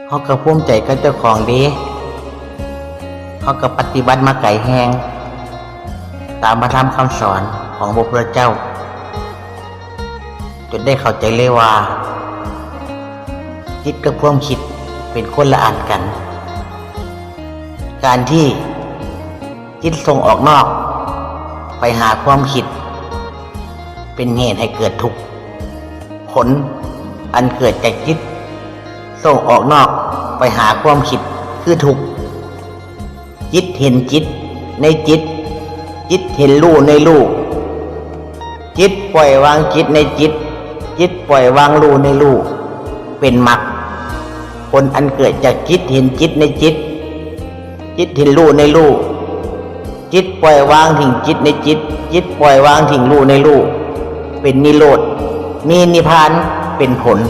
ເຮົາກໍພູມໃຈກັບເຈົ້າຂອງເດ້ ເຮົາກໍປະຕິບັດມາໄກແຮງ ຕາມພະທຳຄຳສອນຂອງພະພຸດທະເຈົ້າ ຈົນໄດ້ເຂົ້າໃຈເລີຍວ່າ ຈິດກັບຄວາມຄິດເປັນຄົນລະອັນກັນ. ການທີ່ຈິດສົ່ງອອກນອກໄປຫາຄວາມຄິດ ເປັນເຫດໃຫ້ເກີດທຸກ. ຜົນອັນເກີດຈາກຈິດສົ່ງອອກນອກໄປຫາຄວາມຄິດຄືທຸກ. ຈິດເຫັນຈິດໃນຈິດ, ຈິດເຫັນຮູ້ໃນຮູ້, ຈິດປ່ອຍວາງຈິດໃນຈິດ, ຈິດປ່ອຍວາງຮູ້ໃນຮູ້ ເປັນມັກ. ຜົນອັນເກີດຈາກຈິດເຫັນຈິດໃນຈິດ, ຈິດເຫັນຮູ້ໃນຮູ້, ຈິດປ່ອຍວາງຖິ້ມຈິດໃນຈິດ, ຈິດປ່ອຍວາງຖິ້ມຮູ້ໃນຮູ້ ເປັນນິໂຣດ, ມີນິບພານເປັນຜົນ.